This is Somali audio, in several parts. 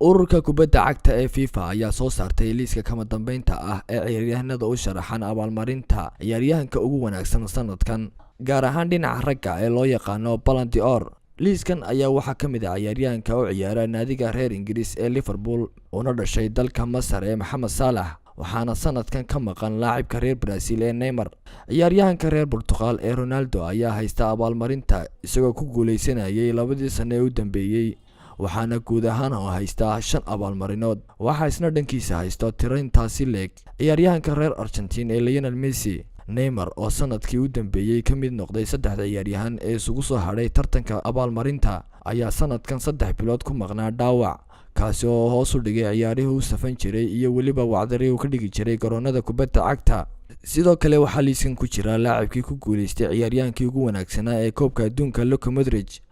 Ururka kubadda cagta ee FIFA ayaa soo saartay liiska kama dambeynta ah ee ciyaaryahanada u sharaxan abaalmarinta ciyaaryahanka ugu wanaagsan sanadkan, gaar ahaan dhinaca ragga ee loo yaqaano Ballon d'Or. Liiskan ayaa waxaa ka mid ah ciyaaryahanka u ciyaara naadiga reer Ingiriis ee Liverpool, una dhashay dalka Masar, ee Maxamed Saalax, waxaana sanadkan ka maqan laacibka reer Brazil ee Neymar. Ciyaaryahanka reer Portugal ee Ronaldo ayaa haysta abaalmarinta, isagoo ku guuleysanayay 2dii sano ee u dambeeyey, waxaana guud ahaan oo haystaa shan abaalmarinood. Waxaa isna dhankiisa haysto tiro intaasi leeg ciyaaryahanka reer Argentine ee Lionel Messi. Neymar oo sanadkii u dambeeyey ka mid noqday saddexda ciyaaryahan ee isugu soo hadhay tartanka abaalmarinta ayaa sanadkan 3 bilood ku maqnaa dhaawac, kaasi oo hoos u dhigay ciyaarihii u safan jiray iyo weliba wacdarii uu ka dhigi jiray garoonada kubadda cagta. Sidoo kale waxaa liiskan ku jira laacibkii ku guuleystay ciyaaryahaankii ugu wanaagsanaa ee Koobka Adduunka, Luka Modric.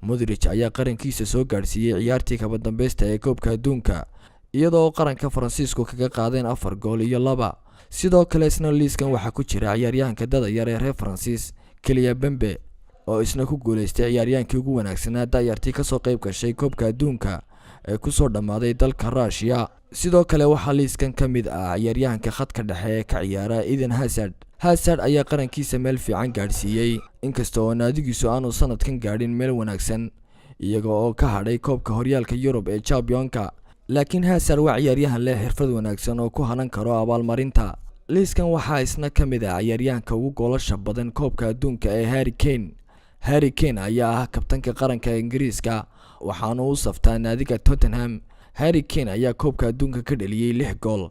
Modric ayaa qarankiisa soo gaadhsiiyey ciyaartii kaba dambeysta ee Koobka Adduunka, iyadoo qaranka Faransiisku kaga qaadeen 4 gool iyo 2. Sidoo kale isna liiskan waxaa ku jira ciyaaryahanka da'da yar ee reer Faransiis, Kylian Mbappe, oo isna ku guuleystay ciyaaryahaankii ugu wanaagsanaa da'yartii kasoo qayb gashay Koobka Adduunka ee kusoo dhammaaday dalka Ruushiya. Sidoo kale waxaa liiskan ka mid ah ciyaaryahanka khadka dhexe ee ka ciyaara, Eden Hazard. Hazard ayaa qarankiisa meel fiican gaadhsiiyey, inkasta oo naadigiisu aanu sanadkan gaadhin meel wanaagsan, iyaga oo ka hadhay koobka horyaalka Yurub ee Championka, laakiin Hazard waa ciyaaryahan leh xirfad wanaagsan oo ku hanan karo abaalmarinta. Liiskan waxaa isna ka mid ah ciyaaryahanka ugu goolasha badan Koobka Adduunka ee Harry Kane. Harry Kane ayaa ah kabtanka qaranka Ingiriiska, waxaana u saftaa naadiga Tottenham. Harry Kane ayaa Koobka Adduunka ka dhaliyey lix gool.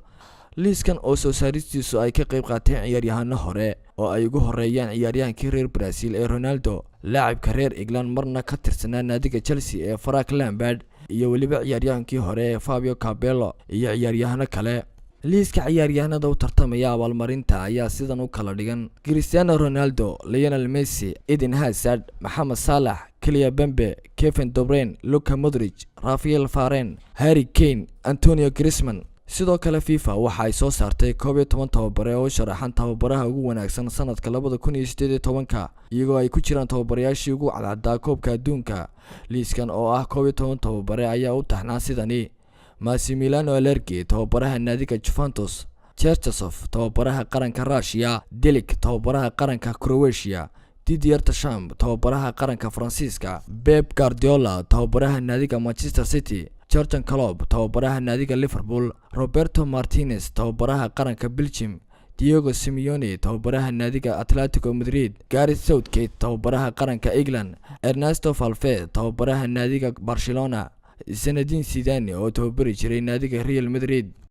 Liiskan oo soo saaristiisu ay ka qayb qaateen ciyaaryahano hore oo ay ugu horeeyaan ciyaaryahankii reer Brazil ee Ronaldo, laacibka reer England marna ka tirsanaa naadiga Chelsea ee Frank Lampard, iyo weliba ciyaaryahankii hore ee Fabio Capello iyo ciyaaryahano kale. Liiska ciyaaryahanada u tartamaya abaalmarinta ayaa sidan u kala dhigan: Cristiano Ronaldo, Lionel Messi, Eden Hazard, Maxamed Saalax, Kylian Mbappe, Kevin De Bruyne, Luka Modric, Raphael Varane, Harry Kane, Antonio Griezmann. Sidoo kale FIFA waxa ay soo saartay 11 tababare oo u sharaxan tababaraha ugu wanaagsan sanadka 2018-ka, iyagoo ay ku jiraan tababarayaashii ugu cadcaddaa Koobka Adduunka. Liiskan oo ah 11 tababare ayaa u taxnaa sidani: Massimiliano Allegri, tababaraha naadiga Juventus; Cherchesov, tababaraha qaranka Russia; Dalic, tababaraha qaranka Croatia; Didier Deschamps, tababaraha qaranka Faransiiska; Pep Guardiola, tababaraha naadiga Manchester City; Jurgen Klopp, tababaraha naadiga Liverpool; Roberto Martinez, tababaraha qaranka Belgium; Diego Simeone, tababaraha naadiga Atletico Madrid; Gareth Southgate, tababaraha qaranka England; Ernesto Valverde, tababaraha naadiga Barcelona; Zinedine Zidane oo tababari jiray naadiga Real Madrid.